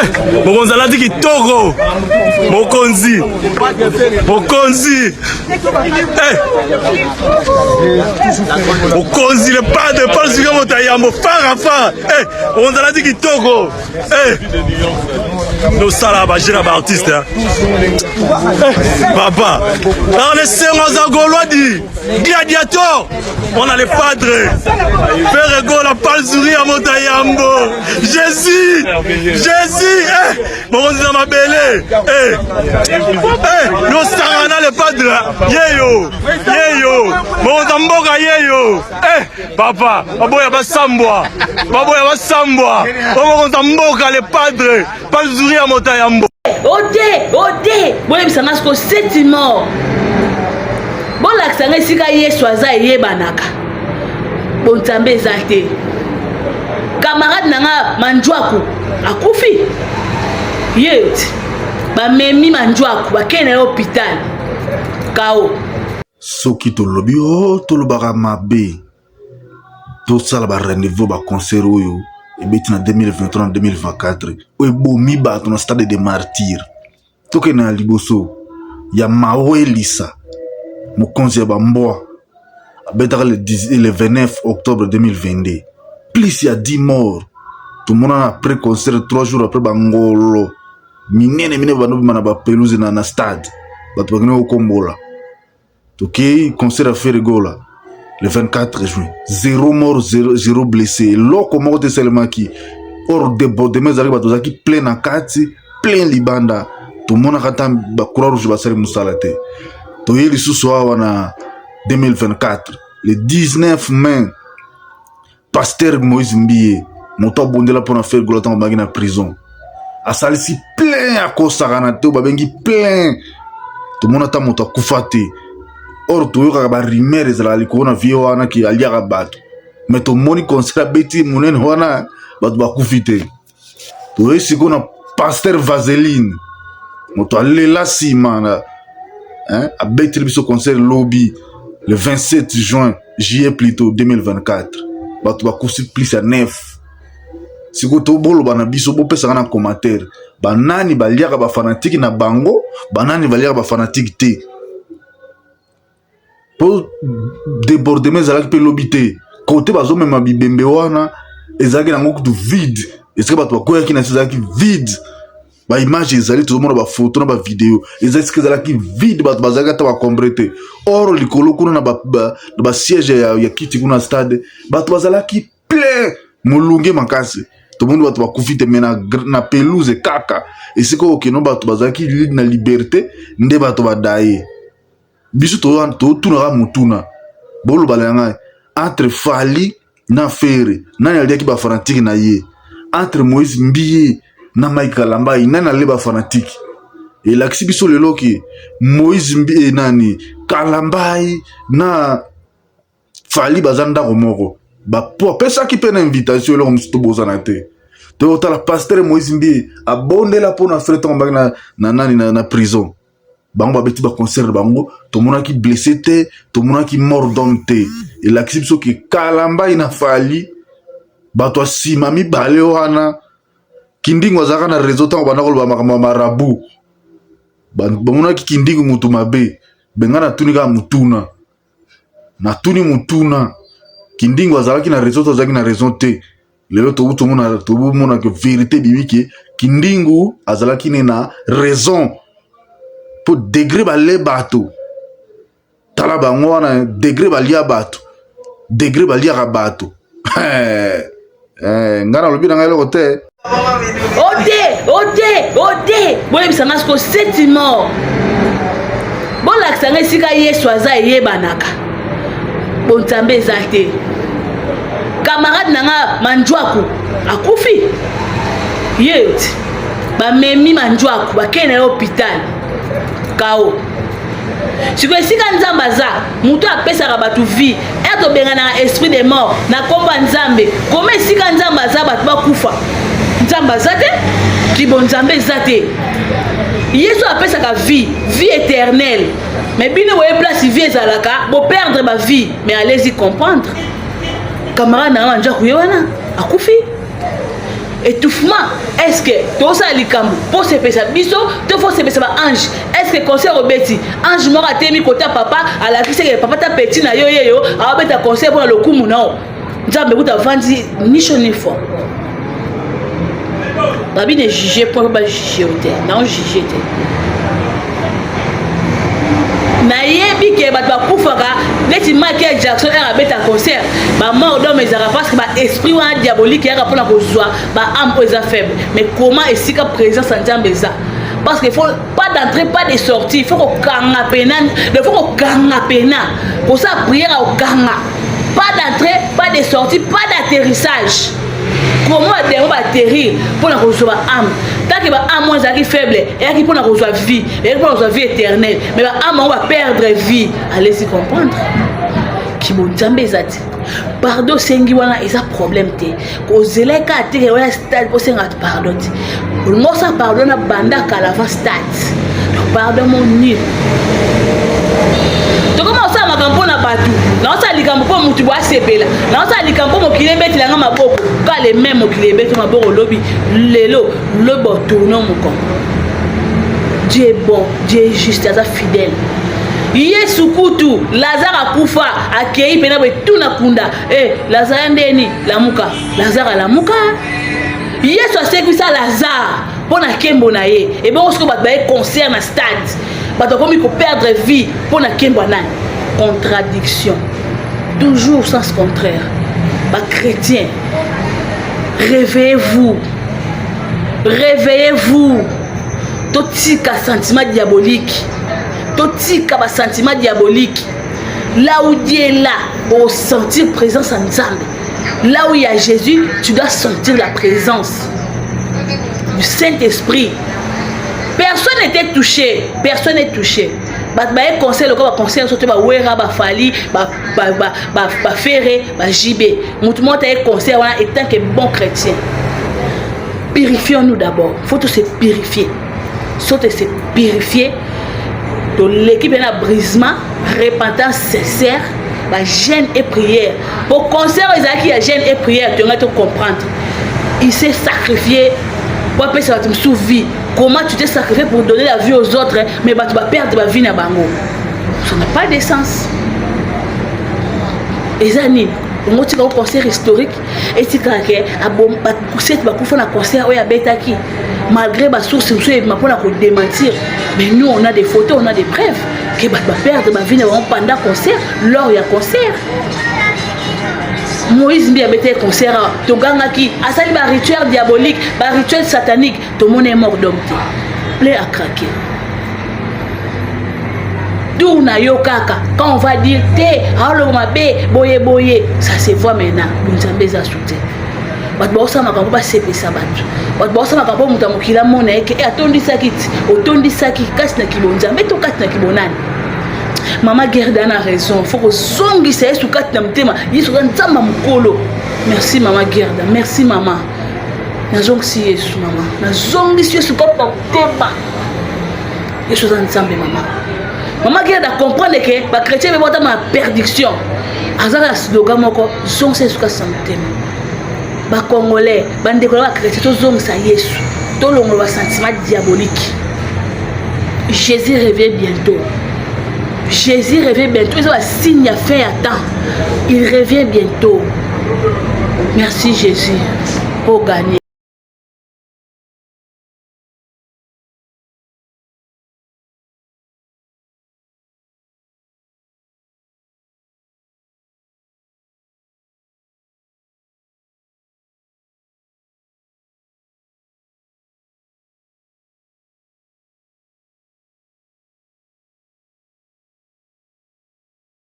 Eh, mokonzi alati kitoko mokonzi mokonzi eh. mokonzi le padre paul sika moto ya yambo fara fara eh, mokonzi alati kitoko eh. Nosala ba jeu na ba artiste eh, papa dans les sengo za gaulois di gladiator on a les padres Ferre Gola palzuri ya moto ya yambo Jésus Jésus eh mokonzi na mabele eh eh nosangana na le padre yeyo yeyo mokonzi ya mboka yeyo eh papa baboya basambwa baboya basambwa omokonza mboka le padre palzuri ya moto ya yambo ode ode boyebisa nga siko seti mort bolakisa nga esika yesu aza eyebanaka bonzambe eza te camarade na nga manjwaku akufi ye ti bamemi manjwaku bakei na ye hôpital kao Soki tolobi o oh, tolobaka mabe tosala ba rendez-vous ba concert oyo ebeti na 2023 na 2024 oyo ebomi bato na stade de martyr tokende na liboso ya mawelisa mokonzi ya bambwa abetaka le, 10, le 29 octobre 2022 plus ya 10 mort tomonana après concert 3 jours après bangolo minene minene bando bima na bapelouse na, na stade bato bakende kokombola tokei concert ya Ferre Gola le 24 juin zero mort zero, zero blessé eloko moko te esalemaki or débordement ezalaki bato bazalaki plein na kati plein libanda tomonaka ata ba croix rouge basali mosala te toye lisusu awa na 2024 le 19 mai Pasteur Moïse Mbiye moto abondela mpo na Ferre Gola ntango abaki na prison asalisi plein akosakana te babengi plein tomona ata moto akufa te or toyokaka barumeur ezalaka likolo na vie wana ke aliaka bato me tomoni concert abeti monene wana bato bakufi te toye sikoyo na pasteur vaseline moto alela nsima na hein, abeteli biso concert lobi le 27 juin juillet plutôt 2024 bato bakusi plus ya 9 sikoyo toboloba na biso bopesaka na commentaire banani baliaka bafanatike na bango banani baliaka bafanatike te po debordement ezalaki mpe lobi te kote bazomema bibembe wana ezalaki nango kutu vide esika bato bakweyaki na se ezalaki vide baimage ezali tozomona bafoto na bavideo eza esika ezalaki vide bato bazalaki ata bacombre te or likolo kuna na basiège ba, ba ya, ya kiti kuna stade bato bazalaki plein molunge makasi tomoni bato bakufi te me na, na pelouse kaka esika okeno bato bazalaki na liberté nde bato badaye biso totunaka motuna bolobala ya ngai entre Fally na Ferre nani aliaki ba fanatique na ye entre Moïse Mbiye na Mike Kalambayi nani alie ba fanatique elakisi biso lelo ke Moïse Mbiye nani Kalambayi na Fally baza ndako moko bapo apesaki mpe na invitation eloko mosusu tobosana te totala pasteur Moïse Mbiye abondela mpo na Ferre ntango mbaki na, na nani na, na prison bango babeti ba concert na bango tomonaki blessé te tomonaki mort d'homme te elakisi biso ke kalambai na fali bato ya nsima mibale wana kindingo azalaka na réseau ntango banda koloba makambo ya marabu bamonaki kindingo motu mabe benga natuni kaka motuna natuni motuna kindingo azalaki na réseau to azalaki na raison te lelo tokomona tokomona ke verité ebimi ke kindingu azalaki ne na raison mpo degre bale bato tala bango wana degre balia bato degre baliaka bato eh, ngai nalobi na ngai eloko te ode ode ode boyebisa nga siko seti mort bolakisa nga esika yesu aza eyebanaka bonzambe eza te camarade na nga manjwaku akufi ye ti bamemi manjwaku bakei na ye hôpital kao sikoyo esika nzambe aza moto apesaka bato vie ere tobenganaka esprit de mort na nkombo ya nzambe koma esika nzambe aza bato bakufa nzambe aza te kibonzambe eza te yesu apesaka vie vie éternelle mais bino boye place vie ezalaka boperdre bavie mais allez-y comprendre camarade na nga manjaku ye wana akufi. Étouffement. Est ce que tozosala likambo mpo sepesa biso to fo sepesa baange? Est ce que concert obeti, ange moko atemi kota papa alakisi eke papa ta petit na yo yeyo aobeta concert mpona lokumu nao? Nzambe kuta avandi ni chaud ni froid. Babi ne juge point, bajuge yo te, nao juge te. Nayebi ke bato bakufaka neti Michael Jackson ere abeta concert, bamort d'homme ezalaka parce que baesprit wana diabolique eyaka mpona kozwa baame oyo eza faible. Mais comment esika présence ya Nzambe eza? Parce que faut pas d'entrée, pas de sortie. Il faut kokanga pena, il faut kokanga pena, kosala prière ya kokanga, pas d'entrée, pas de sortie, pas d'atterrissage. Comment bademo baatterrir mpona kozwa baame tant que baame wana ezalaki faible, eyaki mpona kozwa vie, eyaki mpona kozwa vie éternelle, mais baame yango baperdre vie? Allez-y comprendre kibonzambe eza te. Pardon osengi wana eza problème te. Kozela kaka te wana stade osenga pardon te. Olingi osala pardon na banda kala avant stade. Donc pardon mo nul. Tokoma kosala makambo mpo na bato. Naosala likambo mpo motu bo asepela, naosala likambo mpo mokili ebetelanga maboko. Ka le même mokili ebeti maboko lobi, lelo lobi otourne mokongo. Dieu est bon, Dieu est juste, aza fidèle. Yesu kutu Lazare akufa, akei mpena boye tuna kunda e Lazare ndeni lamuka, Lazare alamuka. Yesu asekwisa Lazare mpo na nkembo na ye. Ebongo soki bato baye concert na stade, bato bakomi koperdre vie mpo na nkembo ya nani? Contradiction, toujours sens contraire. Bachrétien, réveillez-vous, réveillez-vous. Totika sentiment diabolique, totika basentiment diabolique. Là où Dieu est là, osentir présence ya Nzambe. Là où il y a Jésus, tu dois sentir la présence du Saint-Esprit. Personne n'était touché, personne n'est touché. Bato baye conseil lokola baconseil nyonso te, bawera, bafali, bafere, bajibe, motu moko taye conseil wana. Etant que bon chrétien, purifions-nous d'abord. Faut tout se purifier, sote se purifier. Toleki mpe na brisement, repentance sincère, bajeûne et prière. Po concert oyo ezalaki ya jeûne et prière, tongai tocomprendre. Il s'est sacrifié po apesa bato mosusu vie. Comment tu t'es sacrifié pour donner la vie aux autres, mais bato baperdre bavie na bango? Ça n'a pas de sens. Eza nini? Ongo tika o concert historique etikaka ke sete bakufa na concert oyo abetaki, malgré basource mosusu ebima mpona kodémentir. Mais nous, on a des photos, on a des preuves ke bato baperdre bavie na bango pendant concert, lors ya concert. Moïse Mbi abetaki concert awa, togangaki asali barituel diabolique, barituel satanique. Tomoni ye mort d'homme te, plein à craquer. Tour na yo kaka quand on va dire te, aoloba mabe boye boye. Ça se voit maintenant. Bonzambe eza su te. Bato baosala makambo basepesa bato, bato baosala makambo moto ya mokili amona ye ke atondisaki ti otondisaki kasi na kibonzambe to kati na kibonani. Mama Gerda na raison, fo kozongisa Yesu kati na motema. Yesu aza Nzambe mokolo. Merci mama Gerda, merci mama. Nazongisi Yesu, mama, nazongisi Yesu kati na motema. Yesu aza Nzambe. Mama, mama Gerda comprendre ke bachrétien be botama na perdition. Azaka na slogan moko: zongisa Yesu kati na motema. Bacongolais, bandeko na bachrétien, tozongisa Yesu, tolongola basentiment diabolique. Jésus revient bientôt, Jésus revient bientôt. Eza basigne ya fin ya temps. Il revient bientôt. Merci Jésus pour gagner.